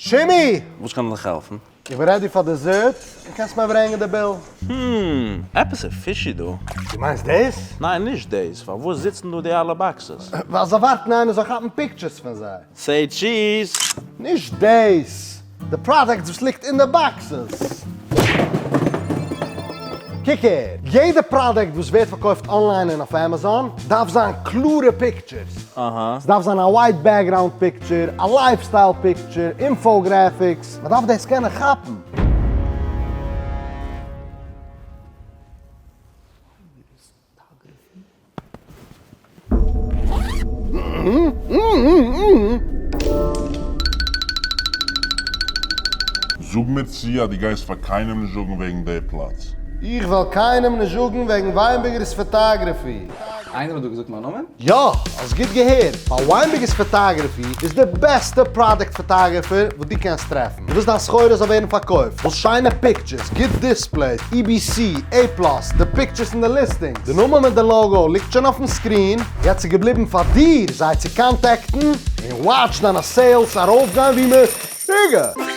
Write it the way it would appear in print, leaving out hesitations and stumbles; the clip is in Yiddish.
שימי! וואס קען איך דיך העלפן? איך בין ready פאר dessert, און קענסט מיר ברענגען די bill? Hmm, עפעס איז fishy דא. דו מיינסט דאס? ניין נישט דאס, פארוואס זיצן דא די אלע boxes? ווייל זיי ווארטן איינער זאל כאפן pictures פון זיי. Say cheese! נישט דאס! די products וואס ליגט אין די boxes! קוק הער, יעדע product וואס ווערט פארקויפט online און אויף Amazon דארף זיין קלארע pictures. ס'דארף זיין א white background picture, א lifestyle picture, infographics, מ'דארף דאס קענען כאפן. זאג מיר צו אז דו גייסט פאר קיינעם נישט זאגן וועגן די פלאץ. איך וועל קיינעם נישט זאגן וועגן וויינבערגער'ס photography. איינער האט דא געזאגט מיין נאמען? יא, האסט גוט געהערט, ווייל וויינבערגער'ס photography איז די בעסטע product photographer וואס דו קענסט טרעפן. דו ווילסט דיין סחורה זאל ווערן פארקויפט, ווילסט שיינע pictures, גוט displays, EBC, A plus, די pictures און די listings, די נאמען מיט די logo ליגט שוין אויפן screen, יעצט איז געבליבן פאר דיר זיי צו קאנטעקטן און watch דיינע sales ארויפגיין ווי משוגע!